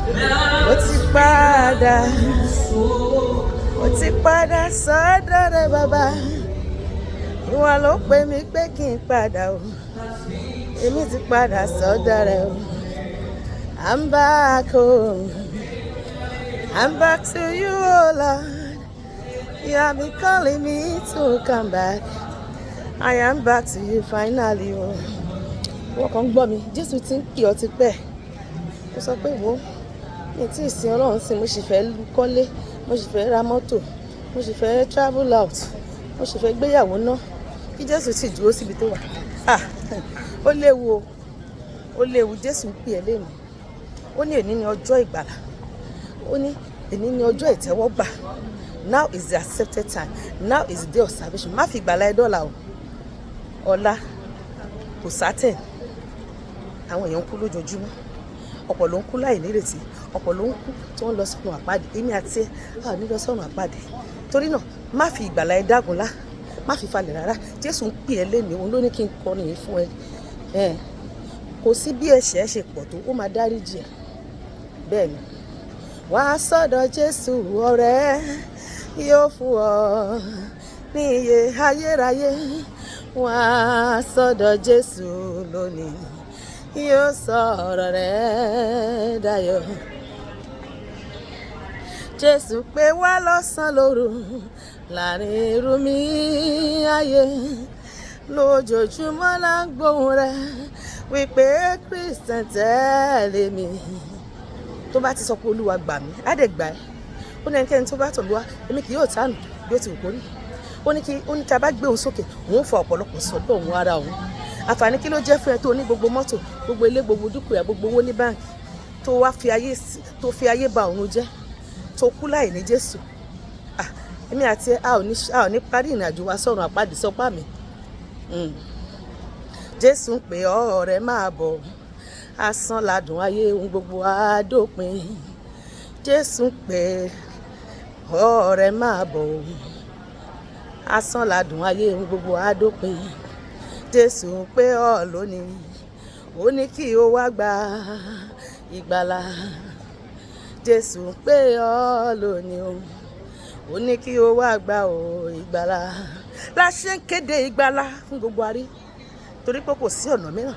Mo ti padà, mo ti padà sọ́dọ̀ rẹ, bàbá. Ìwọ ló pè mí pé kí n padà o. Èmi ti padà sọ́dọ̀ rẹ o. I'm back home. I'm back to you, oh Lord. You have been calling me to come back. I am back to you finally o. Wọ́n kàn ń gbọ́ mi, Jésù ti ń pè ọ́ ti pẹ́. Ó sọ pé, "Wo, mi tí ì sin Ọlọ́run sí, mo sì fẹ́ kọ́lé, mo sì fẹ́ ra mọ́tò, mo sì fẹ́ travel out, mo sì fẹ́ gbéyàwó ná." Kí Jésù sì dúró síbi tó wà. Ah, ó léwu o, ó léwu. Jésù ń pè ẹ́ lónìí. Ó ní èní ní ọjọ́ ìgbàlà. Ó ní èní ní ọjọ́ ìtẹ́wọ́gbà. Now is the accepted time. Now is the day of salvation. Má fi ìgbàlà ẹ dọ́là o. Ọ̀la kò certain. Àwọn èèyàn ń kú lójoojúmọ́. Ọ̀pọ̀ ló ń kú láì nírètí. Ọ̀pọ̀ ló ń kú tí wọ́n lọ sọ́run àpáàdì. Èmi àti ẹ, a ò ní lọ sọ́run àpáàdì. Torí náà, má fi ìgbàlà ẹ dágunlá. Má fi falẹ̀ rárá. Jésù ń pè ẹ́ lónìí. Òun ló ní kí n kọrin yìí fún ẹ. Ẹ kò sí bí ẹ̀ṣẹ̀ ṣe pọ̀ tó, ó máa dáríjì ẹ́. Bẹ́ẹ̀ ni. Wá sọ́dọ̀ Jésù, ọ̀rẹ́, yóò fún ọ ní iye ayérayé. Wá sọ́dọ̀ Jésù lónìí, yóò sọ ọ̀rọ̀ rẹ̀ dayọ̀. Jésù pé wá lọ́sàn lóru, láàrin irú mi ayé. Lójoojúmọ́ là ń gbóhùn rẹ̀ wípé, "Christian, tẹ̀lé mi." Tó bá ti sọ pé, "Olúwa, gbà mí," á dẹ̀ gbà ẹ́. Ó ní ẹnikẹ́ni tó bá tọ̀ mí wá, èmi kì yóò tánù bí ó ti wù kó rí. Ó ní kí ó ní tí a bá gbé òun sókè, òun ó fa ọ̀pọ̀lọpọ̀ sọ́dọ̀ òun ara òun. Àǹfààní kí ló jẹ́ fún ẹ tó ní gbogbo mọ́tò, gbogbo ilé, gbogbo dúkìá, gbogbo owó ní báǹkì, tó wá fi ayé, tó fi ayé ba òun jẹ́, tó kú láì ní Jésù? Ah, èmi àti ẹ, a ò ní parí ìrìn àjò wa sọ̀rọ̀ àpáàdì sọpá mi. Jésù ń pè ọ́, ọ̀rẹ́, máa bọ̀. Asán ládùn ayé, ohun gbogbo á dópin. Jésù ń pè ọ́, ọ̀rẹ́, máa bọ̀. Asán ládùn ayé, ohun gbogbo á dópin. Jésù ń pè ọ́ lónìí, ó ní kí o wá gba ìgbàlà. Jésù ń pè ọ́ lónìí o, ó ní kí o wá gba o ìgbàlà. La ṣe ń kéde ìgbàlà fún gbogbo ayé, torí pé kò sí ọ̀nà mìíràn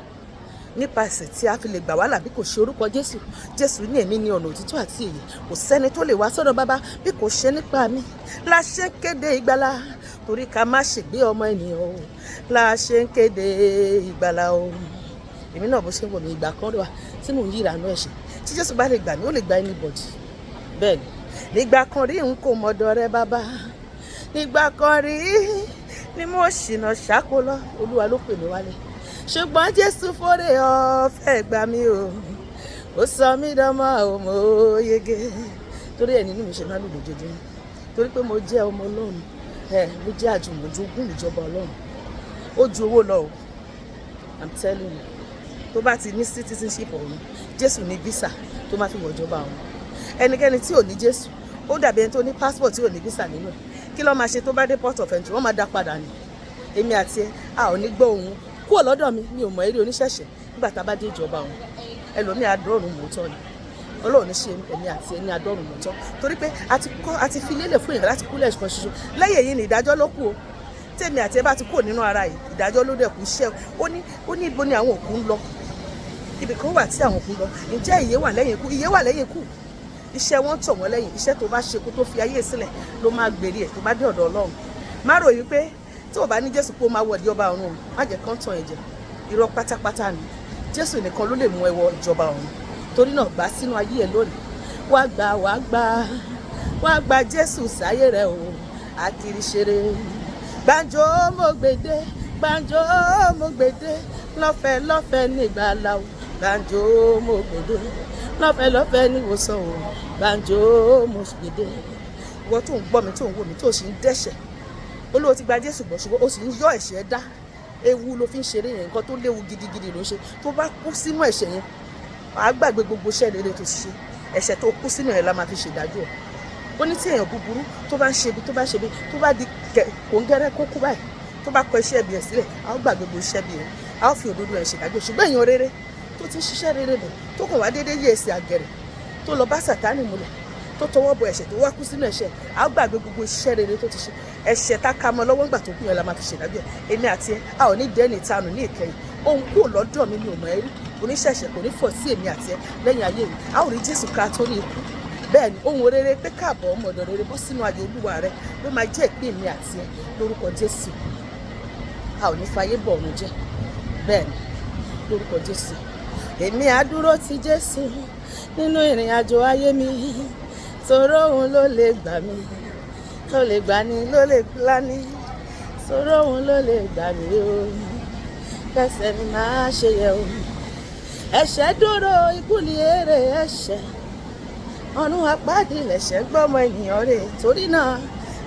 nípasẹ̀ tí a fi lè gbà wá là bí kò ṣe orúkọ Jésù. Jésù ní, "Èmi ní ọ̀nà, òtítọ́ àti ìyè. Kò sẹ́ni tó lè wá sọ́dọ̀ bàbá bí kò ṣe nípa mi." La ṣe ń kéde ìgbàlà, torí ká má ṣègbé ọmọ ènìyàn o. La ṣe ń kéde ìgbàlà o. Èmi náà, bó ṣe ń wọ̀ mí, ìgbà kan wà tí mò ń yí ìrànú ẹ̀ṣẹ̀. Tí Jésù bá lè gbà mí, ó lè gba anybody. Bẹ́ẹ̀ ni. Nígbà kan rí, n kò mọ̀dọ̀ rẹ, bàbá. Nígbà kan rí ni mo ṣìnà ṣáko lọ. Olúwa ló pè mí wálé, ṣùgbọ́n Jésù fòrè ọ̀fẹ́ gbà mí o, ó sọ mí dánmọ́ o, mo yege. Torí ẹ̀ nínú mi ṣe máa lù lójoojúmọ́, torí pé mo jẹ́ ọmọ Ọlọ́run. Ẹ mo jẹ́ àjùmọ̀jogún ìjọba Ọlọ́run. Ó ju owó lọ o, I'm telling you. Tó bá ti ní citizenship ọ̀run, Jésù ní visa tó máa fi wọ̀ ìjọba ọ̀run. Ẹnikẹ́ni tí ò ní Jésù, ó dàbí ẹni tó ní passport tí ò ní visa nínú ẹ̀. Kí ló máa ṣe tó bá dé port of entry? Wọ́n máa dá padà ní. Èmi àti ẹ, a ò ní gbọ́ ohun, "Kúrò lọ́dọ̀ mi, mi ò mọ̀ eré oníṣẹ̀ṣẹ̀," nígbà tá a bá dé ìjọba ọ̀run. Ẹlòmíì adọ́run mọ́tọ́ ni. Ọlọ́run ní ṣe èmi àti ẹni adọ́run mọ́tọ́, torí pé a ti kọ́, a ti fi lélẹ̀ fún èèyàn láti kú lẹ́ẹ̀kan ṣoṣo. Lẹ́yìn èyí ni ìdájọ́ ló kù o. Tèmi àti ẹ bá ti kúrò nínú ara yìí, ìdájọ́ ló dẹ̀ kú. Iṣẹ́ ó ní ibo ni àwọn òkú ń lọ? Ibì kan wà tí àwọn òkú ń lọ. Ǹjẹ́ ìyè wà lẹ́yìn ikú? Ìyè wà lẹ́yìn ikú. Iṣẹ́ wọn tọ̀ wọ́n lẹ́yìn. Iṣẹ́ tó bá ṣe kó tó fi ayé sílẹ̀ ló máa gbèrè ẹ̀ tó bá dé ọ̀dọ̀ Ọlọ́run. Má ròyìn pé tí ò bá ní Jésù pé ó máa wọ̀ di ọba ọ̀run o. Má jẹ́ kán tàn ẹ́ jẹ. Irọ́ pátápátá ni. Jésù nìkan ló lè mú ẹ wọ ìjọba ọ̀run. Torí náà, gbà sínú ayé ẹ lónìí. Wá gbà, wá gbà, wá gba Jésù sáyé rẹ o. Àkìrì ṣeré gbàǹjo mo gbèdé, gbàǹjo mo gbèdé, lọ́fẹ̀ẹ́ lọ́fẹ̀ẹ́ nígbàlà o. Gbàǹjo mo gbèdé, lọ́fẹ̀ẹ́ lọ́fẹ̀ẹ́ níwòsàn o. Gbàǹjo mo gbèdé. Ìwọ tó ń gbọ́ mi, tó ń wò mí, tó sì ń dẹ́ṣẹ̀, olóò ti gba Jésù gbọ́, ṣùgbọ́n ó sì ń yọ ẹ̀ṣẹ̀ dá, ewu ló fi ń ṣeré yẹn. Nǹkan tó léwu gidigidi ló ń ṣe. Tó bá kú sínú ẹ̀ṣẹ̀ yẹn, wàá gbàgbé gbogbo iṣẹ́ rere tó ti ṣe. Ẹ̀ṣẹ̀ tó kú sínú ẹ̀ la máa fi ṣèdájọ́ ẹ̀. Ó ní tí èèyàn búburú tó bá ń ṣe ibi, tó bá ń ṣe ibi, tó bá di kòńgẹ́rẹ́ kó kú báyìí, tó bá kọ iṣẹ́ ibi ẹ̀ sílẹ̀, a ó gbàgbé gbogbo iṣẹ́ ibi ẹ̀, a ó fi òdodo ẹ̀ ṣèdájọ́. Ṣùgbọ́n èèyàn rere tó ti ń ṣiṣẹ́ rere bọ̀, tó kàn wá déédéé yé èsì àgẹ̀rẹ̀, Tó lọ bá Sàtánì múlẹ̀, tó tọwọ́ bọ ẹ̀ṣẹ̀, tó wá kú sínú ẹ̀ṣẹ̀, a ó gbàgbé gbogbo iṣẹ́ rere tó ti ṣe. Ẹ̀ṣẹ̀ tá ká mọ́ lọ́wọ́ ńgbà tó kú yẹn la máa fi ṣèdájọ́ ẹ̀. Èmi àti ẹ, a ò ní dẹ́ni ìtanù ní ìkẹyìn. Ohun kúrò lọ́dọ̀ mi ni ò mọ̀ ẹ́ rí. Oníṣẹ̀ṣẹ̀ kò ní fọ̀ sí èmi àti ẹ lẹ́yìn ayé mi. A ó rí Jésù ká tó ní ikú. Bẹ́ẹ̀ ni, ohun rere pé káàbọ̀, ọmọ ọ̀dọ̀ rere, bọ́ sínú ayé Olúwa rẹ ló máa jẹ́ ìpín èmi àti ẹ lórúkọ Jésù. A ò ní fayé bọ̀ ọ̀run jẹ́. Bẹ́ẹ̀ ni, lórúkọ Jésù. Èmi á dúró ti Jésù nínú ìrìn àjò ayé mi, torí òun ló lè gbà mí, ló lè gbà ní, ló lè lání, torí òun ló lè gbà mí o, kẹsẹ̀ mi máa ṣe yẹ o. Ẹ̀ṣẹ̀ dúró, ikú ni èrè ẹ̀ṣẹ̀, ọ̀run àpáàdì lẹ̀ṣẹ̀ gbọ́mọ ènìyàn rè. Torí náà,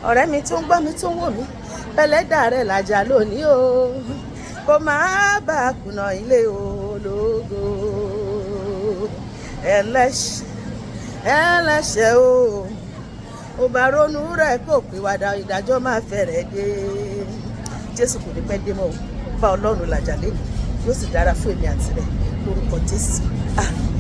ọ̀rẹ́ mi tó ń gbọ́ mi, tó ń wò mí, ẹlẹ́dàá rẹ̀ làjà lónìí o, kó má bàa kùnà ilé ológo. Ẹlẹ́ṣẹ̀, ẹlẹ́ṣẹ̀ o, ò bá ronú rẹ̀ kó pìwàdà, ìdájọ́ máa fẹ́rẹ̀ dé. Jésù kò ní pẹ́ dé mọ́ o. Bá Ọlọ́run làjà lẹ́nu, yóò sì dára fún èmi àti rẹ̀ lórúkọ Jésù. Àmín.